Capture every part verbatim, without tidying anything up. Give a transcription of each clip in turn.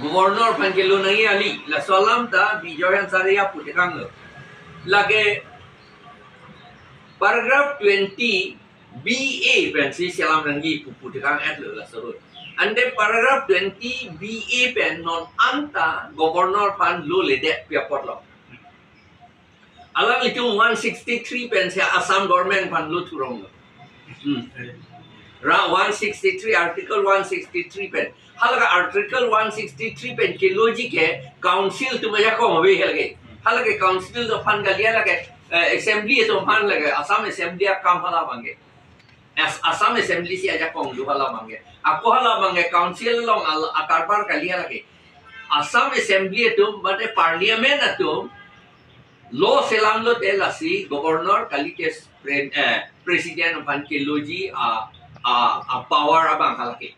Governor aphan kelo nangji kali, laso alam ta Bijoy Hansaria pu tekanglo. Lake paragraph twenty B A pensi selam nangji pu pu tekang-etlo laso ahut. Ante paragraph twenty B A pen non anta Governor aphan loledet pi apotlo. Alanglitum one sixty-three pensi Assam government aphan lo thurong. Hmm. Ra one sixty-three, Article one sixty-three pen. Halake Article one sixty-three pen keloji ke council atum ajakong ave halake. Halake council atum aphan kali, halake, eh, assembly atum aphan lake, Assam Assembly akam hala abangke. As-, Assam Assembly si ajakong do hala abangke. Ako hala abangke council along al-, akarbar kali halake. Assam Assembly atum, mane parliament atum, lo selam lote lasi governor kalite pre-, eh, president aphan keloji a, a, a power abang halake.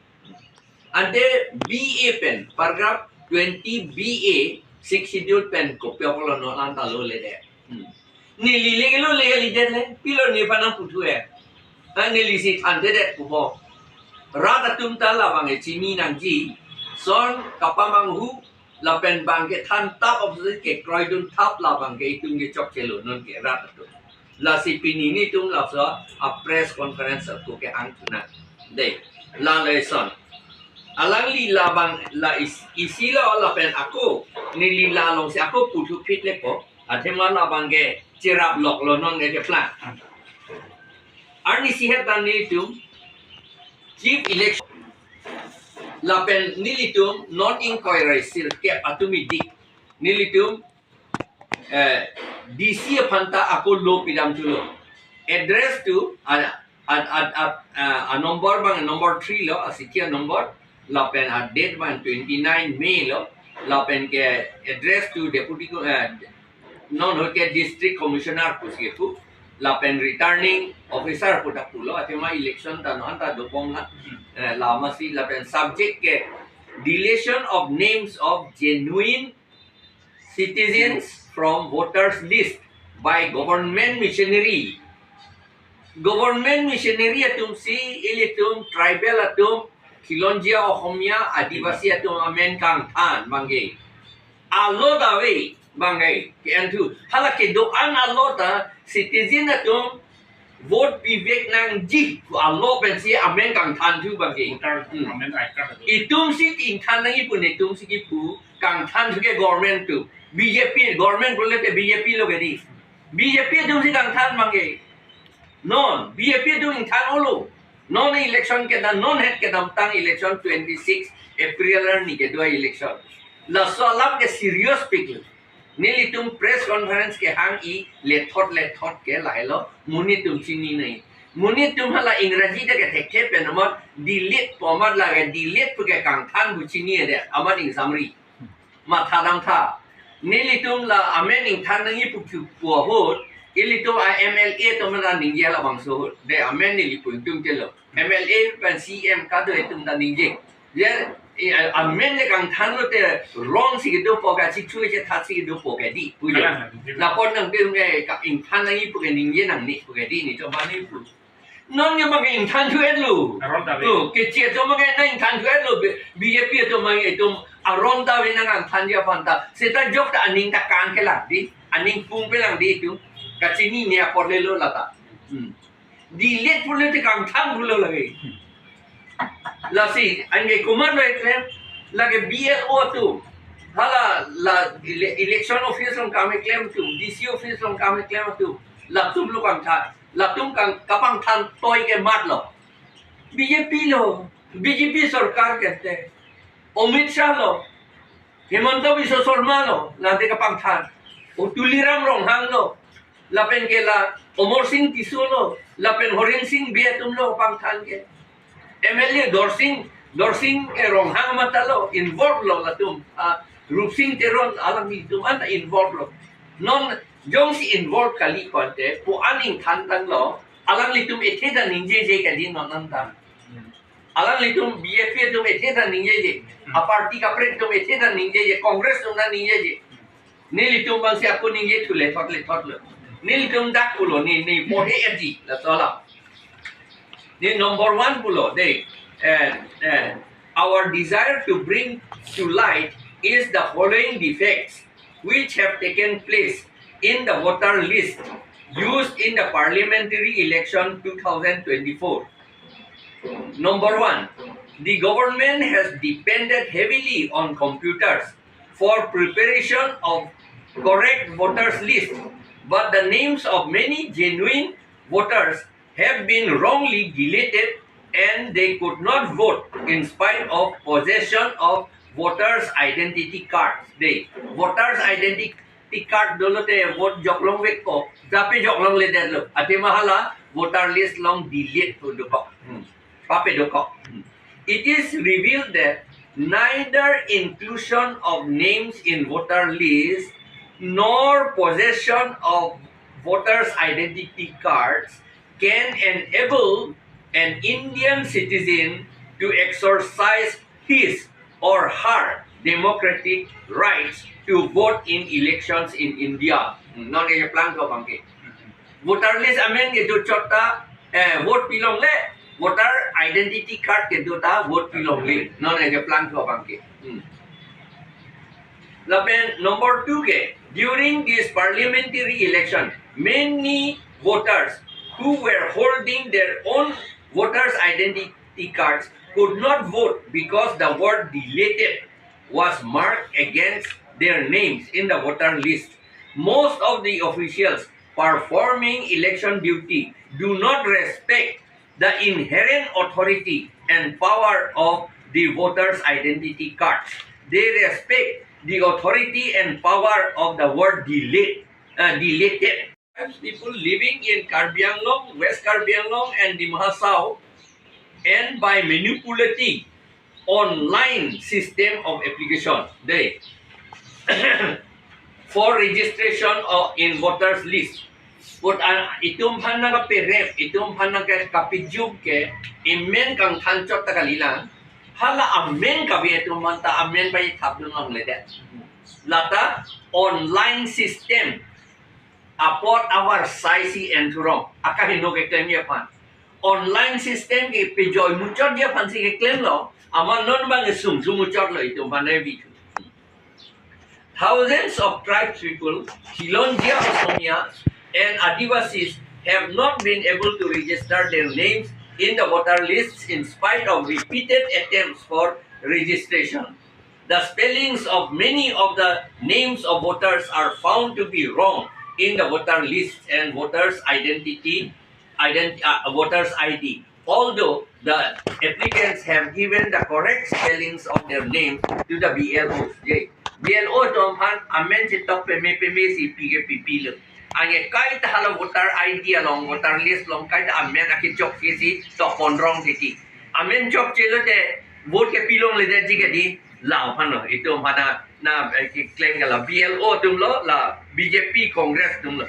Ante B A pen, paragraph twenty B A, sixth schedule pen kopi apotlo non anta loledet. Hmm. Neli le lole kalidet le, pilo nephan nangputhu-e. Ha, neli si thanthedet pupo. Rat atum ta labangke chini nangji, son kapamanghu, lapen bang kethan thap apotsi kekroidun thap, labangke itum kechokchelo nonke rat atum. Lasi pini nelitum laso a press conference ako ke-ang thunang. Dei, lalo eson. Alangli labang la is-, isi lo lapen ako, neli la alongsi ako puthu phit lepo. Athema labangke cherap loklo nonke keplang. Arnisi het ta nelitum Chief Election lapen nelitum non inquiry sirkep atum idik. Nelitum, eh, D C aphan ta ako lo pidam thulo. Address to, ah, a, a, a, a, a number abang, number three lo, a C T a number, lapen a date abang twenty-nine May lo, lapen ke address to deputy co-, eh, non ahut ke district commissioner pusi kepu, lapen returning officer pu ta pulo, athema election ta non anta dobom la, eh, lamasi lapen subject ke deletion of names of genuine citizens from voters list by government missionary. Government missionary atum si ilitum tribal atum, Khilonjia Ohomia, Adivasi atum amen kangthan abangke. Alo ta ave abangke, ke-en thu. Hala kedo-an alo ta citizen atum vote pivek nangji pu alo pensi amen kangthan thu abangke. Voter, hmm, government I D card atum. Itum si ingthan nangji pu netum si kipu, kangthan thu ke government atum. B J P, government pulote B J P lo kedi. B J P atum si kangthan abangke. Non, B J P atum ingthan-olo. Non election kedam, non het kedamtang election twenty-six April arni kedo election. Laso alam ke serious piklo. Nelitum press conference kehang-i lethot lethot ke lahelo, monit atum chini nangji. Monit atum hala Engraji ta kethekthe pen amat delete pu amat lake delete pu ke kangthan pu chinidet, amat ingsamri. Matha damtha. Nelitum la amen ingthan nangji pu kipu ahut, ilitum a M L A atum ta ningje labangso ahut. Dei amen neli pu ingtung telo. M L A pen C M kado atum ta ningje. Ye, eh, amen le kangthan lote wrong si kedopo, kachithu chethat si kedopo kedi pu jo. Kalang, kalang. Lapot nangtum ke ka ingthan nangji pu ke ningje nangne pu kedi, netum abang ne pu. Non ke abangke ingthan thu-etlo. Aron ta ave. Oh, keche atum abangke nang ingthan thu-etlo. B-, B J P atum abangke itum aron ta ave nang kangthanji aphan ta. Seta jok ta aning ta kangke lang di. Aning pung pe lang di itum. Kachinine apot lelo lata. Hmm. Delete pulote kangthan pulo lake. Lasi, anke komatlo eklem, lake B L O atum. Hala la ele-, election office along kam keklem atum, D C office along kam keklem atum. Latum lo kangthan, latum kang kapangthan toi ke matlo. B J P lo, B J P sorkar kete. Amit Shah lo, Himanta Biswa Sarma lo, late kapangthan. O Tuliram Ronghang lo, lapen ke la Amarsing Tisso lo, lapen Horen Sing Bey atum lo kapangthan ke. M L A Dorsing, Dorsing, eh, Ronghang mata lo, involve lo latum. Ah, Rupsing Teron alanglitum anta involve lo. Non jongsi involve kali pu ante, pu an ingthan tanglo, alanglitum ethe ta ningjeje kali non anta. Alanglitum B J P atum ethe ta ningjeje. Hmm. A party kaprek atum ethe ta ningjeje. Congress atum ta ningjeje. Nelitum abangsi ako ningje thu lethot lethot lo. Nelitum dak pulo ne, ne pohe edi, laso alam. Ne number one pulo, dei. Eh, eh. Our desire to bring to light is the following defects which have taken place in the voter list used in the parliamentary election two thousand twenty-four. Number one, the government has depended heavily on computers for preparation of correct voters list, but the names of many genuine voters have been wrongly deleted and they could not vote in spite of possession of voters identity cards. Dei, voters identity card dolo te vote joklongvek ko, jape joklongledetlo. Athema hala voter list along delete pu dokok. Hmm. Pape dokok. Hmm. It is revealed that neither inclusion of names in voter list nor possession of voters identity cards can enable an Indian citizen to exercise his or her democratic rights to vote in elections in India. Hmm, non keplang ko bangke. Voter list amen kedo chot ta, eh, vote pilongle, voter identity card kedo ta vote pilongle. Non keplang ko bangke. Hmm. Lapen number two ke, during this parliamentary election, many voters who were holding their own voters identity cards could not vote because the word deleted was marked against their names in the voter list. Most of the officials performing election duty do not respect the inherent authority and power of the voters' identity cards. They respect the authority and power of the word delete, uh, deleted. Tribes people living in Karbi Anglong, West Karbi Anglong, and Dima Hasao, and by manipulating online system of application, they for registration of in voters list. Put an itum aphan nangkaperep, itum aphan nangkapejum ke, amen kangthan chot ta kalilang. Hala amen kave itum aphan ta amen pai thapdun longledet. Lata online system apot avarsai si en thurong. Akaheno keklemji aphan. Online system kepejoi muchotji aphan si keklemlo. Amat non bang sum sum muchotlo itum aphan revi. Thousands of tribes people, Khilonjia Assamese and Adivasis have not been able to register their names in the voter lists in spite of repeated attempts for registration. The spellings of many of the names of voters are found to be wrong in the voter lists and voters identity, ident-, uh, voters I D. Although the applicants have given the correct spellings of their names to the B L Os. Je, B L O atum aphan amen chetok peme peme si pike pipilo. Anke kaita hala voter I D along, voter list along kaita amen akechok si si tok ponrong titi. Amen chokchelo te vote kepilongledetji ke dei, la aphan lo, itum aphan na, na, eh, keklem ke la B L O atum lo, la B J P Congress atum lo.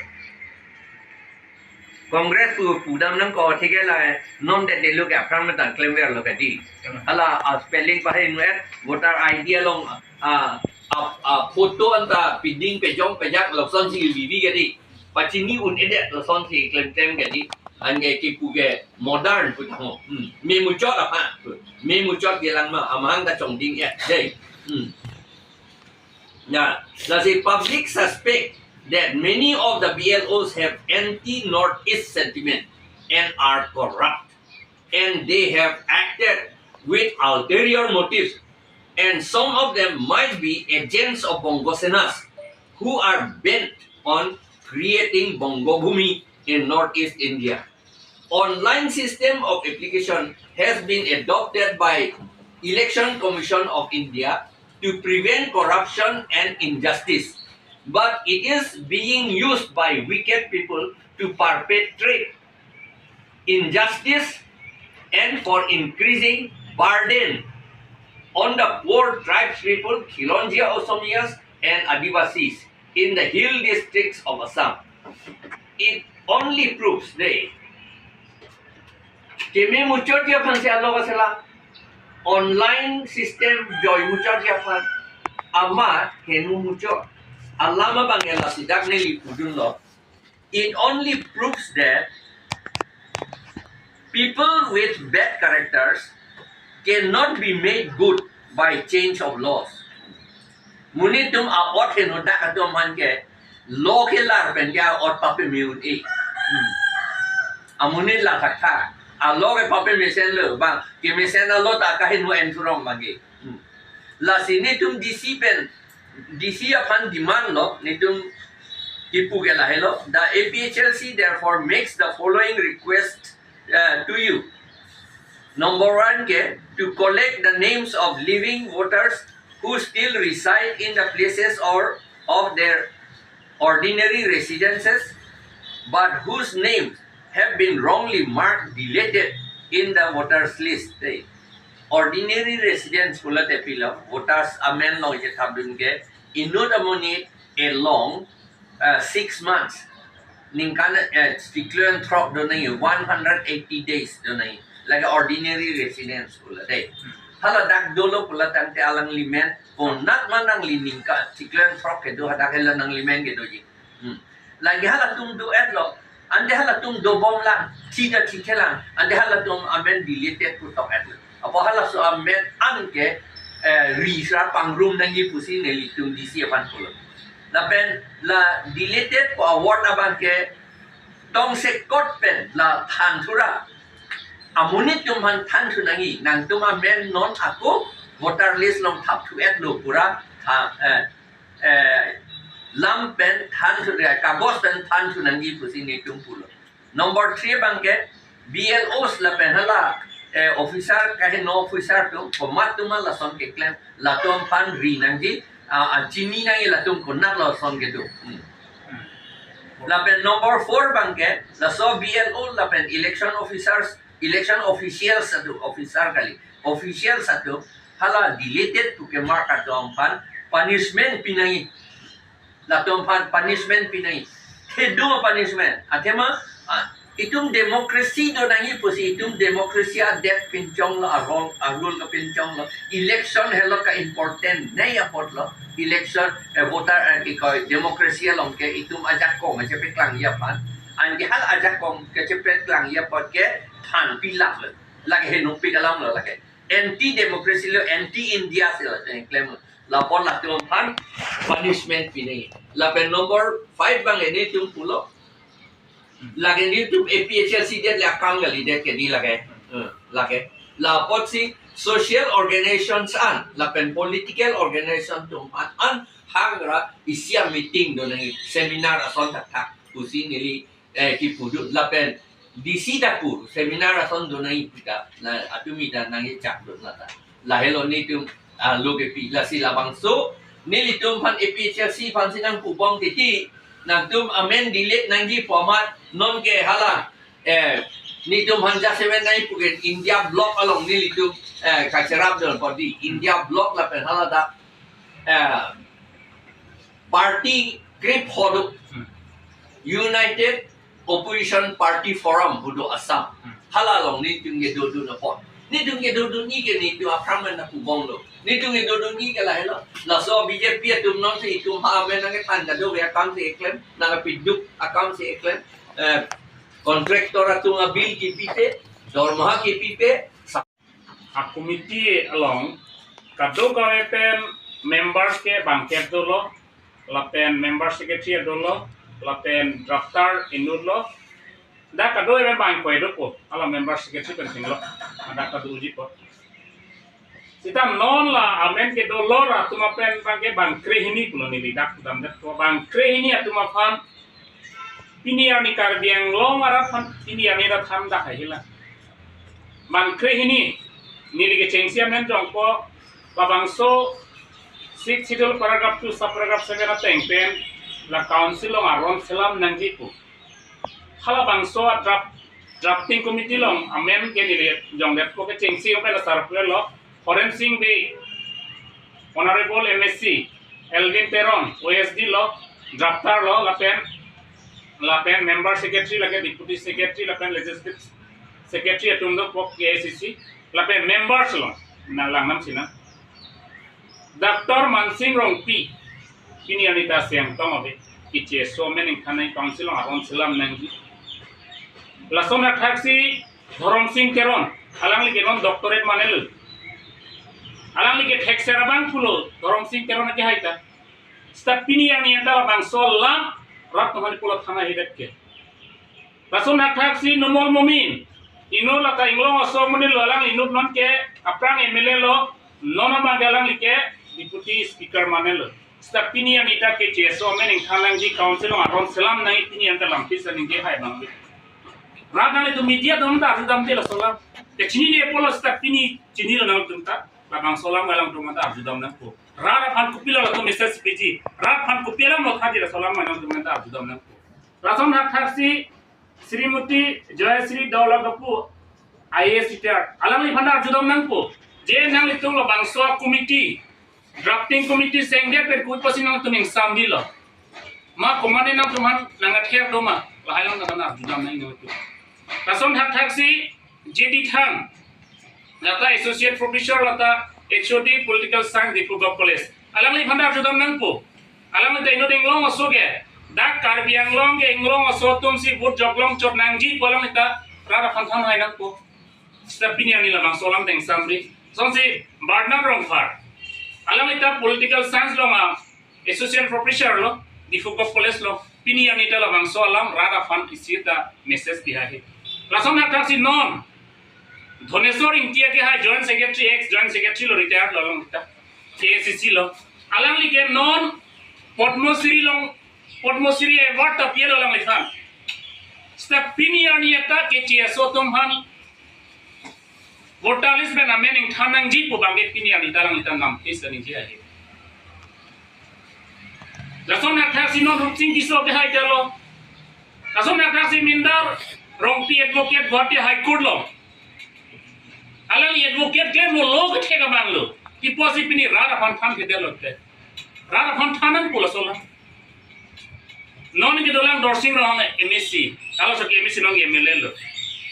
Congress pu pudam nangkok thik ke la, eh, nom det delo ke aphrang metang klemverlo ke dei. Hala, ah, spelling pahingno-et, voter I D along, ah, ah, ah, photo anta piding pejong pejak lason si vivi ke dei. Pachini un-edet lason si klemklem ke dei. Anke kipu ke modern pu tangho. Hmm. Me muchot aphan. Me muchot kelang ma amahang ta chongding-et dei. Hmm. Yeah, lasi public suspect that many of the B L Os have anti-Northeast sentiment and are corrupt, and they have acted with ulterior motives, and some of them might be agents of Bongo Senas who are bent on creating Bongo Bhumi in Northeast India. Online system of application has been adopted by Election Commission of India to prevent corruption and injustice, but it is being used by wicked people to perpetrate injustice and for increasing burden on the poor tribes people, Khilonjia Assamese and Adivasis in the hill districts of Assam. It only proves the keme muchotji aphan si alo kasela online system joi muchotji aphan ama henu muchot alama bang ela sidak neli pudunlo. It only proves that people with bad characters cannot be made good by change of laws. Monit atum a-ot henodak atum aphan ke law kelar pen ke a-ot papeme un-e. Hmm. Amonit langkhaktha. A-law ke papemesen lo, bang kemesen a-law ta kaheno en thurong bang ke. Hmm. Lasi netum D C pen, D C aphan demand lo, netum kipu ke lahelo. The A P H L C therefore makes the following request uh, to you. Number one ke, to collect the names of living voters who still reside in the places or of their ordinary residences, but whose names have been wrongly marked deleted in the voters list. Te, ordinary residence pulote pilo, voters amen along chethapdun ke, inut amonit along uh, six months, ningkan, eh, chiklo krethrok do nangji, one hundred eighty days do nangji. Lake ordinary residence pulo de. Hala dak dolo pulo tangte alangli men, konat ma nangli ningkan chiklo krethrok kedo hadak helo nangli men kedoji. Hmm. Lake halatum do-etlo, ante halatum dobomlang, thi ta thikthelang, ante halatum amen deleted pu tok-etlo. Apot halaso amen an ke, eh, ri sra pangrum nangji pusi nelitum D C aphan pulo. Lapen la deleted pu a-word abang ke tongsekot pen la thanthura. Amonit atum aphan thanthu nangji, nangtum amen non ako voter list along thapthu-etlo pura tha, eh, eh, lam pen thanthu, eh, kagos pen thanthu nangji pusi netum pulo. Number three abang ke B L Os lapen hala, eh, officer, kaheno officer atum, komat atum lason keklem, latum aphan ri nangji, ah, ah, chini nangji latum konat lason kedo. Hmm. Lapen number four abang ke, laso B L O lapen election officers, election officials atum, officer kali, officials atum, hala deleted pu kemark atum aphan punishment pi nangji. Latum aphan punishment pi nangji. Kedo punishment. Athema, ah, itum democracy do nangji pusi itum democracy adet pinchonglo, a-rule, a-rule kapinchonglo. Election helo ka important nangji apotlo. Election, eh, voter, eh, kikoi democracy along ke itum ajakong kachepaklangji aphan. Anke hal ajakong kachepaklangji apot ke than pilaklo. Lake henopik alamlo lake. Anti democracy lo, anti India si lo, teng klemlo. Lapot latum aphan punishment pi nangji. Lapen number five abang netum pulo. Lake netum A P H L C det le akam kalidet ke di lake. Eh, lake. Lapotsi social organizations an, lapen political organization atum an, an hangra isi a-meeting do nangji, seminar ason thakthak pusi neli eh, kipu do lapen D C ta pu seminar ason do nangji pu ta, la atum ita nangkechak do lata. Lahelo netum, ah, lo kepi lasi labangso nelitum aphan A P H L C aphansi nangpubom titi, nangtum amen delete nangji pu amat non ke hala, eh, netum aphan jaseven nangji pu ke India bloc along nelitum, eh, kacherap do poti India bloc lapen hala ta, eh, party krepho do. Hmm. United Opposition Party Forum pu do Assam. Hmm. Hala along netum kedodun apot. Netum kedodunji ke netum aphrang men nangpubom lo. Netum kedodunji ke lahelo. Laso B J P atum nonsi itum ha amen nangkethan kadokave akam si eklem, nangkepiduk akam si eklem. Eh, contractor atum a-bill kipipe, dormaha kipipe, a-committee along kadokave pen members ke bangkep dolo, lapen member secretary dolo, lapen drafter inut lo. Dak kadokave pen bang ingkoi dopo, hala member secretary pen singlo. Dak kadoji po. Seta non la amen kedo lor atum apen bang ke bang krehini pulo neli dak damdet po, bang krehini atum aphan pini arni Karbi Anglong arat aphan pini arni rat aphan dak haihilang. Bang krehini neli kechengsi amen jongpo, labangso Sixth Schedule paragraph two sub paragraph seven ateng pen la council along aron selam nangji pu. Halabangso a-draft, drafting committee along amen ke neli jongdetpo, kechengsi amen la sarpre lo, Horen Sing Bey, Honorable M A C, Elwin Teron, O S D lo, drafter lo, lapen, lapen member secretary, lapen deputy secretary, lapen legislative secretary atum dopo K I C C, lapen members lo, nanglang nam sina. Doctor Mansing Rongpi, pini arni ta Siang tong ave, kiche so mening thanai council along aron selam nangji. Lason athaksi Dhorom Sing Teron, alangli ke non doctorate manelo. Alangli ke thekser abang pulo, Dhoromsing Teron ke hai ta. Seta pini arni anta labangso alam rat tohani pulo thana hidat ke. Lason hakthaksi Numal Momin, inut lata Inglong aso amonit lo, alang inut non ke aphrang M L A lo, non abang ke alangli ke Deputy Speaker mane lo. Seta pini arni ta K C S O amen ingthan nangji, council along aron selam nangji, pini anta lamphis aningje hai abang. Rat nanglitum media atum ta arjudamde laso alam. Kachinine pulo seta pini chinilo nangtum ta. Labangso alam alangtum anta arjudam nangpo. Rat aphan kopilo latum message piji. Rat aphan kopi alam lo thaji laso alam alangtum anta arjudam nangpo. Lason hakthaksi Srimati Joyasri Daulagapu, I A S retired. Alangliphan arjudam nangpo. Je nanglitum labangso committee, drafting committee sengdet pen kopi pusi nangtum ingsamdilo. Ma komatne nangtum aphan nang-athek do ma. Lahai alam nang arjudam nang nangtum. Lason hakthaksi J D Thang, lata Associate Professor, lata H O D Political Science, Diphu Govt College. Alangliphan arjudam nangpo. Alangli ta inut Inglong aso ke. Dak Karbi Anglong ke Inglong aso atumsi vote joklong chot nangji pu alangli ta rat aphan than hai nangpo. Seta pini arni labangso alam ta ingsamri. Lasonsi Bernard Rongphar, alangli ta Political Science along a Associate Professor lo, Diphu Govt College lo, pini arni ta labangso alam rat aphan isi ta message pi hai. Lason hakthaksi non Dhoneswar Ingti ke hai Joint Secretary, ex Joint Secretary lo, retired lo along ta, K A C C lo. Alangli ke non Padma Shri along, Padma Shri Award ta pi lo alangliphan. Seta pini arni anta K C S O atum aphan voter list pen amen ingthan nangji pu abang ke pini arni ta alanglitum lamphis aningje ahe. Lason hakthaksi non Rupsing Tisso ke hai ta lo. Lason hakthaksi Mindar Rongpi, advocate Guwahati High Court lo. Alangli advocate klemlo, law kethek abang lo. Kopi pusi pini rat aphan than kedetlo te. Rat aphan than nangpo laso alam. Non ke dolang Dorsing Ronghang M A C. Kalau so ke M A C non ke M L A lo.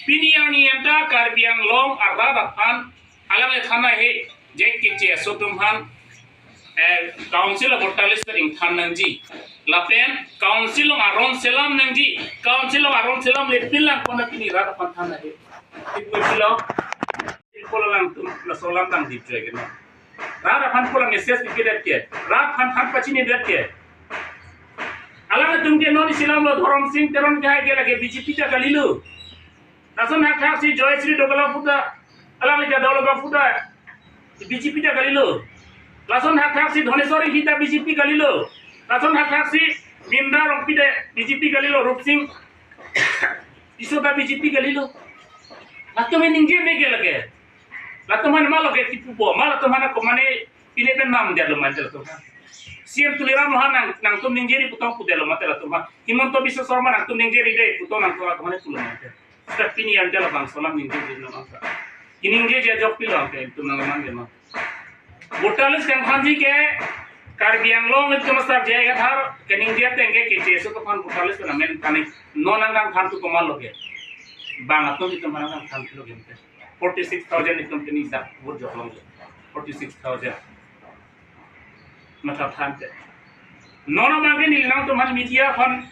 Pini arni anta Karbi Anglong arat aphan alangli than hai, je K C S O atum aphan, eh, council a voter list pen ingthan nangji. Lapen council along aron selam nangji. Council along aron selamle pinlang konat pini rat aphan than hai. Ipu silo. Ipu alangtum laso alam dang dip joi keno. Rat aphan pulo message pipedet ke. Rat aphan than pachinidet ke. Alangtum ke non isi alam lo, Dhoromsing Teron ke hai ke lake B J P ta kalilo. Lason hakthaksi Joyasri Daulagapu ta, alangli ta Daulagapu ta B J P ta kalilo. Lason hakthaksi Dhoneswar Ingti ta B J P kalilo. Lason hakthaksi Mindar Rongpi ta B J P kalilo, Rupsing Tisso ta B J P kalilo. Latum ningje me ke lake. Latum aphan ma lake kipu bo, ma latum aphan komatne pine pen namdetlo mante latum aphan. C M Tuliram Ronghang nang, nangtum ningjeri putong pudetlo mante latum aphan. Himanta Biswa Sarma nangtum ningjeri de putong nangtum latum aphan pulo mante. Seta pini anta labangso alam ningjeri nang mangsa. Kiningje ajok pilo ante itum nang mang de ma. Voter list kangthanji ke Karbi Anglong itum asar J I Kathar keningje ateng ke K C S O atum aphan voter list pen amen kani non nang kangthan tu komatlo ke. Bang atum itum aphan nang kangthan lo ke. Forty six thousand itum pini dak vote joklong. Forty six thousand. Matha than te. Non abang ke neli nangtum aphan media aphan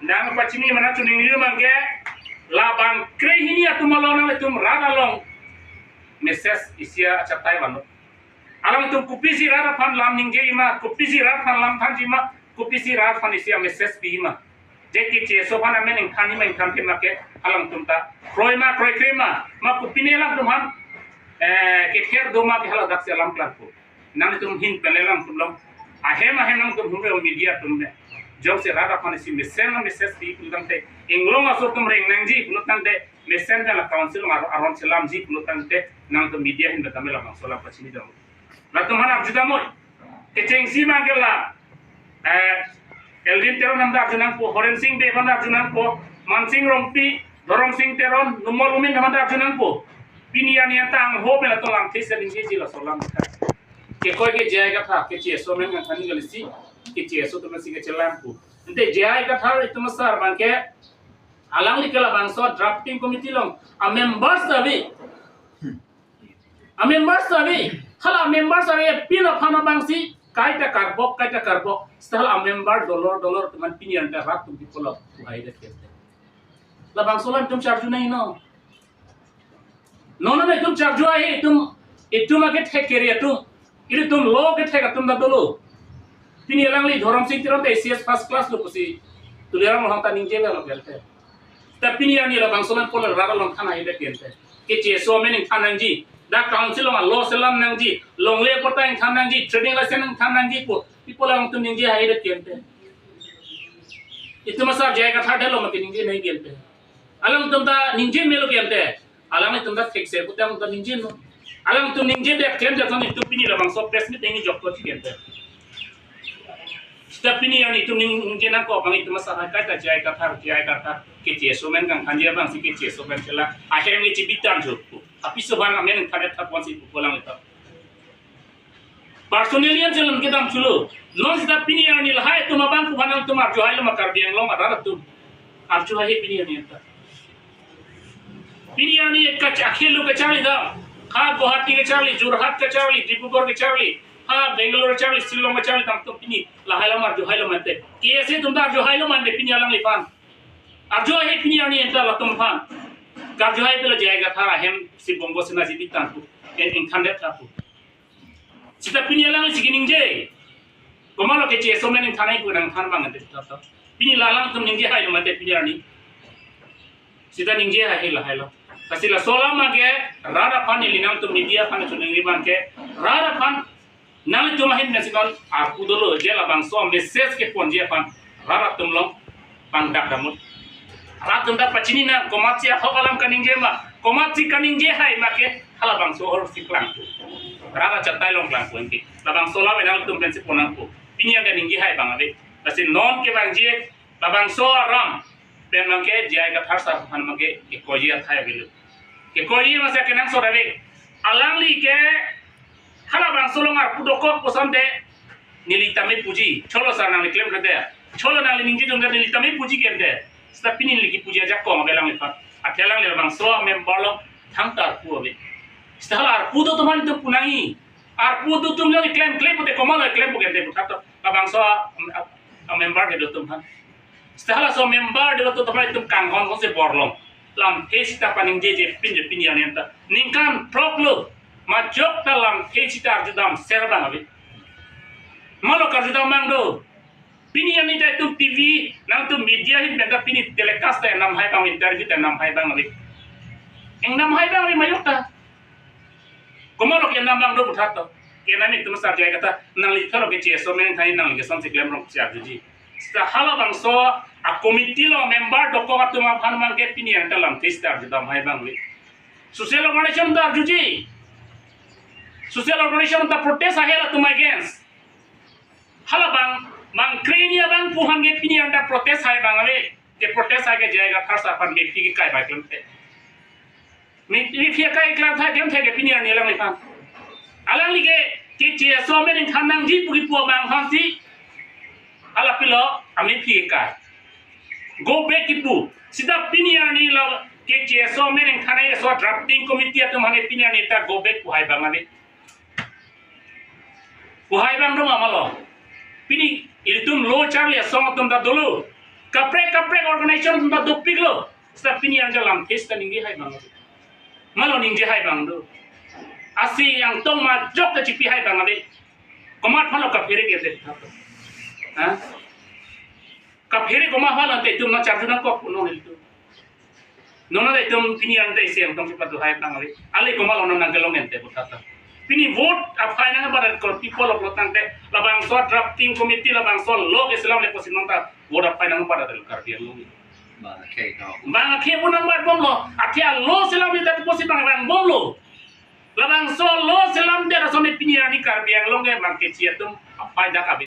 nangpachini mana chuning liu abang ke labang krehini atum along nanglitum rat along message isi achatai vanlo. Alangtum kopisi rat aphan lam ningjema, kopisi rat aphan lam thanjima, kopisi rat aphan isi message pima. Je K C S O aphan amen ingthanji ma ingthan thema ke alangtum ta kroima kroikrema, ma kopine alangtum aphan, eh, kether do ma ke hala daksi alam klangpo. Nangtum ahin pen alangtum along ahem ahem nangtum humre media atum ne. Jongsi rat aphan isi mesen message pi pulo tangte, Inglong aso atum reng nangji pulo tangte, mesen pen la council along ar-, aron selamji pulo tangte, nangtum media ahin pen tame labangso alam pachini dam. Latum aphan arjudam oi. Kechengsi abang ke la, eh, Eldin Teron aphan arju nangpo, Horensing Bey aphan arju nangpo, Mansing Rongpi, Dhoromsing Teron, Numal Momin aphan arju nangpo. Pini arni anta angho pen latum lamthe se ningjeji laso alam. Kekoi ke J I Kathar, K C S O amen kangthan kali si, K C S O atum si kechelang pu. Ante J I Kathar itum asar abang ke, alangli ke labangso drafting committee along a members ave. A members ave. Hala members ave, pin aphan abang si kaita karbok, kaita karbok. Seta hala member dolor dolor teman pini anta rat atum people of who hide it. Labangso alam itum charju nai no. Nono itum charju ahi, itum Itum akethek kere atum, itum lo kethek atum ta dolo. Pini alangli Dhoromsing Teron ta A C S first class lo pusi Tuliram Ronghang ta ningje lo kente. Ta pini arni labangso amen pulo rat along than haidet kente. Keche aso amen ingthan nangji. Dak council along lo selam nangji. Longle patta ingthan nangji. Trading license ingthan nangji pu. Pi pulo alangtum ningje haidet kente. Itum asar J I Kathar delo ma keningje nai kente. Alangtum ta ningje melo kente. Alanglitum ta thekse pute alangtum ta ningje non. Alangtum ningjedet klemdet non itum pini labangso press meet ningje jok to chigen te. Seta pini arni itum ning-, ningje nangkok abang itum asar hai kaita J I Kathar, J I Kathar, keche aso amen kangthanji abang si keche aso amen chela. Ahem nge chibitan jo. Apiso abang amen thadet thapon si pu pulang itum. Personally an chelam kedam chulo. Non seta pini arni lahai atum abang pu aphan nangtum arju hailo ma Karbi Anglong arat atum? Arju hai pini arni anta. Pini arni kach-, akhelu kacharli dam. Ha Guwahati kacharli, Jorhat kacharli, Dibrugarh kacharli, ha Bangalore kacharli, Shillong kacharli dam atum pini lahai alam arju hailo mante. K S A atum ta arju hailo mante pini alangliphan. Arju hai pini arni anta latum aphan. Karju hai pulo J I Kathar ahem si Bongo Sena jiti tangku. En ingthandet tangku. Seta pini alangli si keningje. Komatlo keche aso amen ingthan nai pu nangthan abang ante seta to. Pini la alangtum ningje hailo mante pini arni. Seta ningje hai lahai lo. Lasi laso alam abang ke rat aphan ili nangtum media aphan choningri abang ke rat aphan nanglitum ahin pensi non arpu dolo je labangso message keponji aphan rat atum along pangdak damnon. Rat atum ta pachini nang, komatsi ahok alam kaningje ma, komatsi kaningje hai ma ke halabangso ahor si klangpo. Rat achatai along klangpo anke. Labangso alam nangtum pensi pon nangpo. Pini anke ningje hai abang ave. Lasi non kevangji labangso aram pen abang ke J I Kathar sir aphan abang ke kekoiji athai avelo. Kekoiji masa kenangsot ave. Alangli ke halabangso along arpu dokok puson te neli tame puji. Cholo sir nangli klemkle te. Cholo nangli ningje jong te neli tame puji kente. Seta pini neli kepuji ajakong ave alangliphan. Athe alangli labangso member along thangta arpu ave. Seta hala arpu do atum aphan itum pu nangji. Arpu do atum jong klemkle pute komatlo klempo kente pu tha to. Labangso a, a, a member kedo atum aphan. Seta halaso member kedo atum aphan itum kanghon ko se borlong. Lamthe seta paningjeje pinje pini arni anta. Ningkan throk lo. Majok ta lamthe seta arjudam ser abang ave. Malo karjudam abang do. Pini arni ta itum T V, nangtum media ahin pen ta pini telecast ta enam hai abang, interview ta enam hai abang ave. Enam hai abang ave majok ta. Komatlo ke enam abang do pu tha to. Ke nang itum asar J I Kathar nangliphan lo keche aso amen ingthan nangli keson si klem rong si arjuji. Seta halabangso a committee along member dokok atum aphan abang ke pini anta lamthe seta arjudam hai abang ave. Social organization ta arjuji. Social organization ta protest hai latum against. Halabang, bang kreni abang pu aphan ke pini anta protest hai abang ave. Ke protest hai ke J I Kathar sir aphan mephi kekai bai klemthe. Me-, mephi kekai klemthe, klemthe ke pini arni alangliphan. Alangli ke, keche aso amen ingthan nangji pu kipu abang aphan si. Hala pilo, amephi kekai. Go back kipu. Seta pini arni la keche aso amen ingthan nai aso drafting committee atum aphan pini arni ta go back pu hai abang ave. Pu hai abang do ma malo. Pini ilitum lo charli asong atum ta dolo. Kaprek kaprek organization atum ta dopiklo. Seta pini arni lamthe seta ningje hai abang ave. Malo ningje hai abang do. Asi angtong majok ta chipi hai abang ave. Komat aphan lo kaphere ke de. Ha? Kaphere komat aphan lo te itum nang charju nangkok punon ilitum. Non ta itum pini arni ta isi angtong chepatu hai abang ave. Ale komatlo non nangkelong ente pu tha ta. Pini vote aphai nangpadat kor people of lo tangte labangso drafting committee labangso lo ke selamle pusi non ta vote aphai nangpadat Karbi Anglong. Bang akhei kau. Bang akhei pu nangpabomlo. Athe lo selamle ta pusi bang rangbomlo. Labangso lo selamdet ason pini arni Karbi Anglong ke bang keche atum aphai dak ave.